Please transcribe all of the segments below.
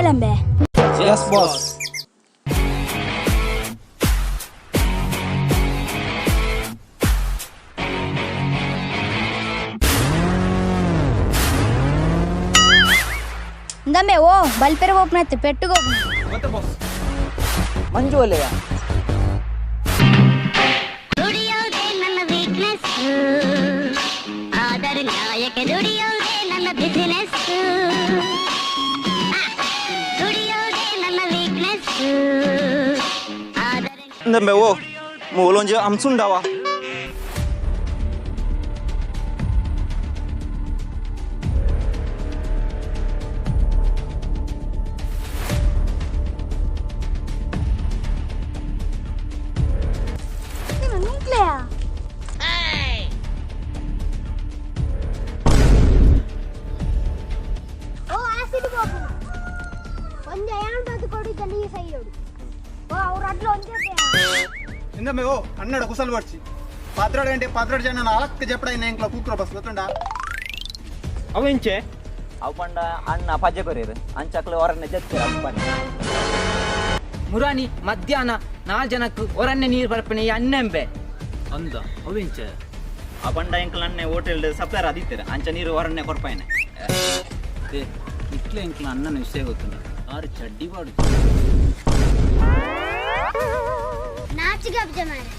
ಪಾಡಲಂಬೆ. Yes boss. ಇಂದಮ್ಮೆ ಓ ಬಲ್ಪೆರ open ಪೆಟ್ಟುಗೋ. ಮತ್ತೆ boss ಮಂಜು ಒಲ್ಲೆಯ. ದುಡಿಯೋದೇ ನನ್ನ weakness, ಆದರೆ ನ್ಯಾಯಕ್ಕೆ ದುಡಿಯೋದೇ ನನ್ನ ಬಿಸಿನೆಸ್. ದುಡಿಯೋದೇ ನನ್ನ ವೀಕ್ನೆಸ್, ಆದರೆ ಇಂದಂಬೆ ಓ ಮೂಲೊಂಜಿ ಅಂಸುಂಡವ. ನಿಂಕ್ಲೆಯಾ? ಓ ಆಸಿಡ್ ಬಾಬು ಒಂಜೆ ಯಾನ್ ಕೊಡಿ ನೀ ಸೈಯೋಡು. ಓ ಅವ್ರ ಅಡ್ಲ ಒಂಜೆ. ಇಂದಮ್ಮೆ ಓ ಅಣ್ಣಡ ಕುಸಲ್ ಬರ್ಚಿ ಪಾತ್ರಾಡ್ ಗಂಟೆ ಪಾತ್ರಾಡ್ ಜನ ನಾಲ್ಕು ಜಪಡ ಇನ್ನ ಎಂಕ್ಲ ಕೂಕ್ರ ಬಸ್ ಗೊತ್ತುಂಡ. ಅವು ಇಂಚೆ ಅವು ಪಂಡ ಅಣ್ಣ ಪಜ್ಜೆ ಕೊರಿಯರು ಅಂಚಕ್ಲೆ ಹೊರನೆ ಜತ್ತಿ ಅಪ್ಪನೆ. ಮುರಾನಿ ಮಧ್ಯಾಹ್ನ ನಾಲ್ ಜನಕ್ಕೆ ಹೊರನ್ನೆ ನೀರು ಬರ್ಪಣೆ ಅನ್ನೆಂಬೆ. ಅಂದ ಅವಿಂಚ. ಆ ಪಂಡ ಎಂಕ್ಲ ಅಣ್ಣೆ ಹೋಟೆಲ್ ಸಪ್ಲೈರ್ ಅದಿತ್ತಾರೆ ಅಂಚ ನೀರು ಹೊರನೆ ಕೊರ್ಪಾಯಿನ. ಏ ಇಟ್ಲೆ ಎಂಕ್ಲ ಅಣ್ಣನ ವಿಷಯ ಗೊತ್ತುಂಡ, ಆರು ಚಡ್ಡಿ ಬಾಡು. ನಾಚಿಗೆ ಅಬ್ಜ ಮಾರೆ.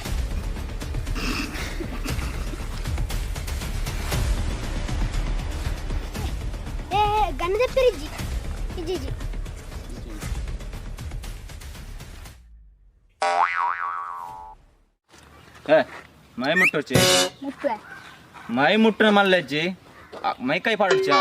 ಏ ಗಣದ ಪೆರಿಜಿ ಇಜ್ಜಿ. ಏ ಮೈ ಮುಟ್ಟೊಚ್ಚಿ. ಮುಟ್ಟುವೆ. ಮೈ ಮುಟ್ಟನ ಮಲ್ಲೆಜ್ಜಿ ಮೈ ಕೈ ಪಾಡೊಚ್ಚಿ.